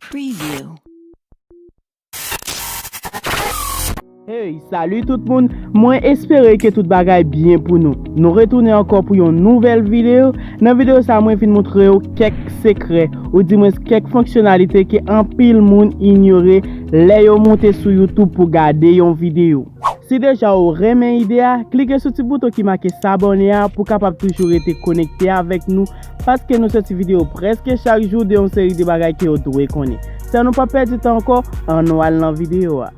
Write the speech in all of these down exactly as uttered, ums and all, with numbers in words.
Preview. Hey, salut tout moun! Mwen espere ke tout bagay byen pou nou. Nou retounen ankò pou yon nouvèl videyo. Nan videyo sa, mwen vin montre yo kèk sekrè, oudimwens kèk fonksyonalite ke anpil moun inyore lè yo moute sou YouTube pou gade yon videyo. Si deja ou renmen ide a, klike sou ti bouton ki make sabòne a pou kapab toujou rete konekte avèk nou, paske nou soti videyo prèske chak jou de yon seri de bagay ke w dwe konnen. San nou pa pèdi tan ankò, ann nou al nan videyo a.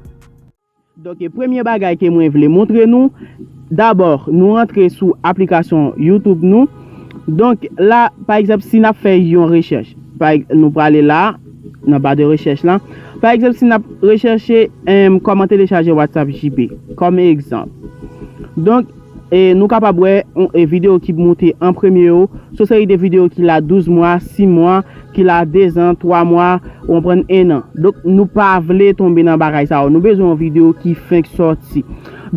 Donk, premye bagay ke mwen vle montre nou, dabò, nou rantre sou aplikasyon YouTube nou. Donk, la, pa egzanp, si n ap fè yon rechèch, pa, nou prale la, nan ba de rechèch la. Pa egzanp, si n ap rechèche em, kòman telechaje WhatsApp J P, kòm egzanp. Donk, e, nou kapab wè yon, e, videyo ki moute an premye yo, se yon seri de videyo ki la douz mwa, sis mwa, ki la dezan, twa mwa, ou konprann, ennan. Donk, nou pa vle tonbe nan bagay sa yo. Nou bezwen yon videyo ki fenk sòti.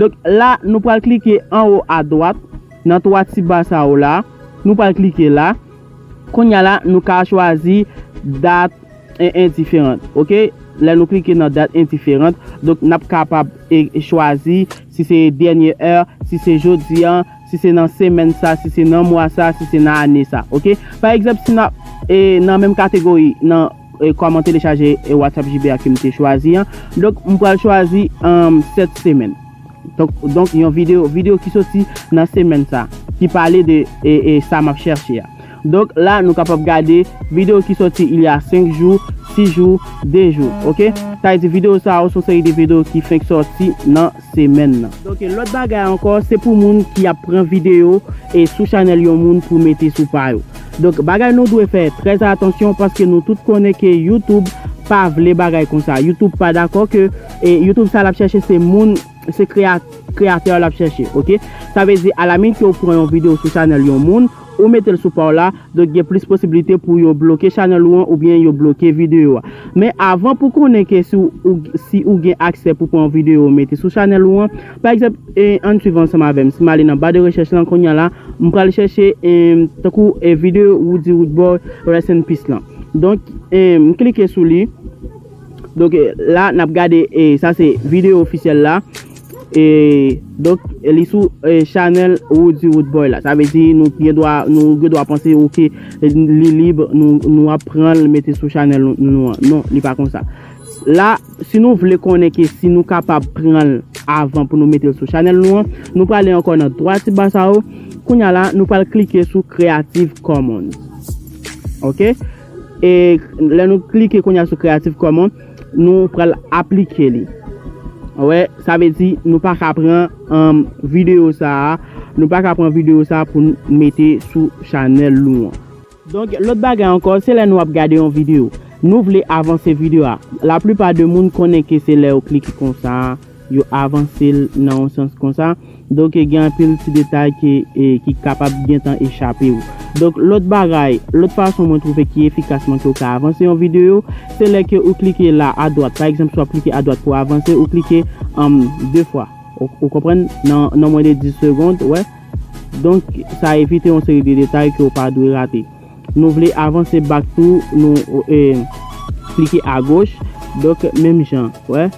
Donk, la, nou pral klike anwo adwat, nan twa ti ba sa yo la. Nou pral klike la. Kounye a la, nou ka chwazi dat en, en diferan, oke? Lè nou klike nan dat en diferan, donk, n ap kapab e, chwazi si se dènye è, si se jodi an, si se nan semèn sa, si se nan mwa sa, si se nan ane sa, oke? Pa egzanp, si n ap e, nan menm kategori, nan e, kòman telechaje e, WhatsApp J P a ke m te chwazi an, donk, m pral chwazi um, sèt semèn. Donk, donk yon videyo, videyo ki soti nan semèn sa, ki pale de e, e, sa m ap chèche a. Donk, la, nou kapab gade videyo ki soti il y a senk jou, sis jou, de jou, oke? Sa vle di videyo sa yo se yon seri de videyo ki fenk sòti nan semèn nan. Donk, lòt bagay ankò, se pou moun ki ap pran videyo e sou chanèl yon moun pou mete sou pa yo. Donk, bagay nou dwe fè trè atansyon paske nou tout konnen ke YouTube pa vle bagay konsa. YouTube pa dakò ke e, YouTube sa l ap chèche se moun, se kreya, kreyatè l ap chèche, oke? Sa vle di, alamit ke w pran yon videyo sou chanèl yon moun, ou mete l sou pa w la, donk gen plis posiblite pou yo bloke chanèl ou an oubyen yo bloke videyo a. Men avan pou konnen ke si w, ou, si ou gen aksè pou pran yon videyo mete sou chanèl ou an, pa egzanp, e, ann swiv ansanm avè m. Si m ale nan ba de rechèch lan kounye a la, m pral chèche, e, tankou, e, videyo Roody Roodboy Rest in Peace lan. Donk, e, m klike sou li. Donk, e, la, n ap gade, e, sa se videyo ofisyèl la. E, donk, e, li sou e, chanèl Roody Roodboy la. Sa vle di nou gen dwa, nou gen dwa panse, oke, li lib, nou, nou ap pran l mete sou chanèl nou, nou an. Non, li pa konsa. La, si nou vle konnen ke si nou kapab pran l avan pou nou mete l sou chanèl nou an, nou prale ankò nan twa ti ba sa yo. Kounye a la, nou pral klike sou Creative Commons. Oke? E lè nou klike kounye a sou Creative Commons, nou pral aplike li. Wè, sa vle di nou pa ka pran um, videyo sa a, nou pa ka pran videyo sa a pou n mete sou chanèl nou an. Donk, lòt bagay ankò, se lè nou ap gade yon videyo. Nou vle avanse videyo a. Laplipa de moun konnen ke se lè yo klike konsa, yo avanse l nan yon sans konsa. Donk, e, gen anpil ti detay ke, e, ki kapab gentan echape w. Donk, lòt bagay, lòt fason mwen twouve ki efikasman ke w ka avanse yon videyo, se lè ke ou klike la adwat. Pa egzanp, si w ap klike adwat pou avanse, ou klike um, de fwa. Ou, ou konprann? Nan, nan mwen de dis segonn, wè. Donk, sa evite yon seri de detay ke w pa dwe rate. Nou vle avanse back tou, nou e, klike agoch. Donk, menm jan, wè.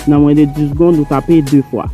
Nan mwen de dis segonn, nou tape de fwa.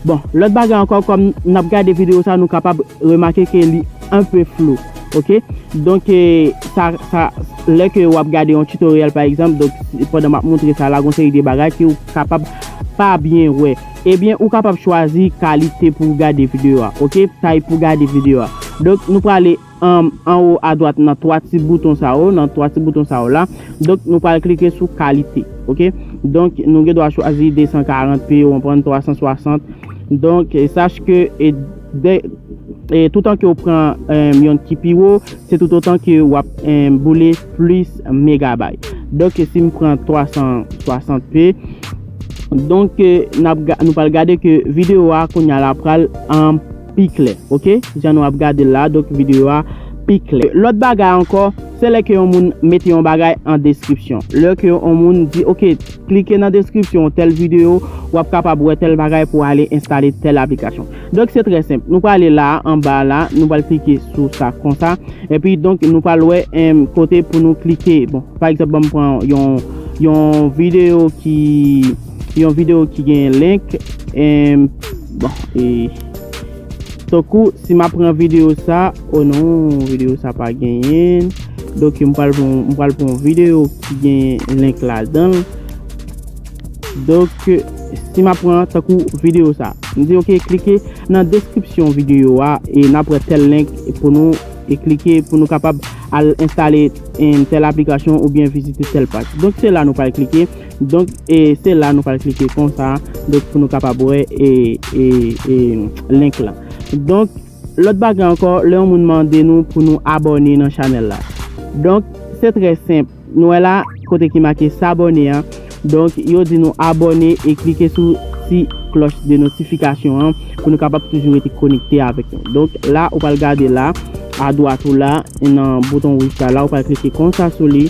Bon, lòt bagay ankò, kòm n ap gade videyo sa, nou kapab remake ke li enpe flou. Oke? Donk, e, sa, sa, lè ke w ap gade yon tutorial, pa egzanp, donk, pandan m ap montre sa la, gon seri de bagay ke w kapab pa byen wè. Ebyen, ou kapab chwazi kalite pou w gade videyo a. Oke? Tay pou w gade videyo a. Donk, nou prale an, anwo adwat nan twa ti bouton sa yo, nan twa ti bouton sa yo la. Donk, nou pral klike sou kalite, oke? Donk, nou gen dwa chwazi de san karant p, ou pran twa san swasant. Donk, e, sache ke, e, de, e, toutan ke w pran, e, yon ki pi wo, se toutotan ke w ap, e, boule plis megabay. Donk, si m pran twa san swasant p, donk, e, n ap ga-, nou pral gade ke videyo a kounye a la pral an pi klè, oke? Jan nou ap gade l la, donk videyo a pi klè. Lòt bagay ankò, se lè ke yon moun mete yon bagay an deskripsyon. Lè ke yon moun di, "Ok, klike nan deskripsyon tèl videyo, w ap kapab wè tèl bagay pou ale enstale tèl aplikasyon." Donk, se trè senp. Nou prale la, anba la, nou pral klike sou sa konsa. Epi, donk, nou pral wè, em, kote pou nou klike. Bon, pa egzanp, ban m pran yon, yon videyo ki, yon videyo ki gen link. Em, bon, e, tankou, si m ap pran videyo sa, oh non, videyo sa pa genyen. Donk, m pral pran, m pral pran yon videyo ki gen link ladan l. Donk, si m ap pran tankou videyo sa, m di, "Ok, klike nan deskripsyon videyo a, e n ap wè tèl link pou nou, e klike pou nou kapab al enstale, em, tèl aplikasyon oubyen vizite tèl paj." Donk, se la nou pral klike. Donk, e se la nou pral klike konsa. Donk, pou nou kapab wè, e, e, e, link lan. Donk, lòt bagay ankò, lè yon moun mande nou pou nou abòne nan chanèl la. Donk, se trè senp. Nou wè la, kote ki make s'abonner an. Donk, yo di nou abòne e klike sou ti klòch de notifikasyon an pou nou kapab toujou rete konekte avèk nou. Donk, la, ou pral gade la, adwat ou la, nan bouton wouj sa la, ou pral klike konsa sou li.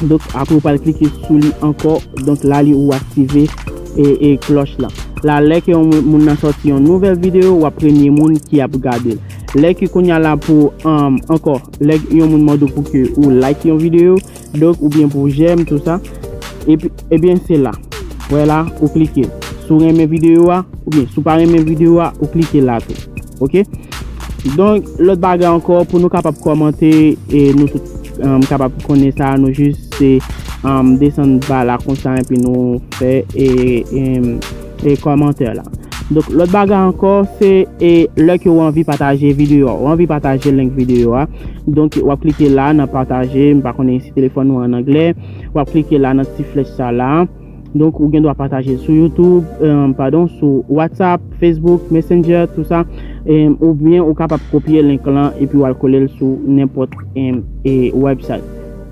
Donk, apre ou pral klike sou li ankò. Donk, la, li ou aktive e, e klòch la. La, lè ke yon moun, moun nan sòti yon nouvèl videyo, w ap premye moun ki ap gade l. Lè ke kounye a la pou, um, ankò, lè yon moun mande w pou ke ou like yon videyo, donk, oubyen pou j'aime, tou sa, epi, ebyen, se la. Wè la, ou klike. Si w renmen videyo a, oubyen si w pa renmen videyo a, ou klike la tou. Ok? Donk, lòt bagay ankò, pou nou kapab kòmante, e nou tout, um, kapab konnen sa, nou jis se, um, desann ba la konsa, epi nou fè, e, e, e kòmantè la. Donk, lòt bagay ankò, se, e, lè ke w anvi pataje videyo a, w anvi pataje link videyo a. Donk, w ap klike la nan pataje, m pa konnen si telefòn ou an anglè, w ap klike la nan ti flèch sa la. Donk, ou gen dwa pataje l sou YouTube, eh, padon, sou WhatsApp, Facebook, Messenger, tou sa. Eh, oubyen ou kapab kopye link lan epi w al kole l sou nenpòt, eh, eh, website.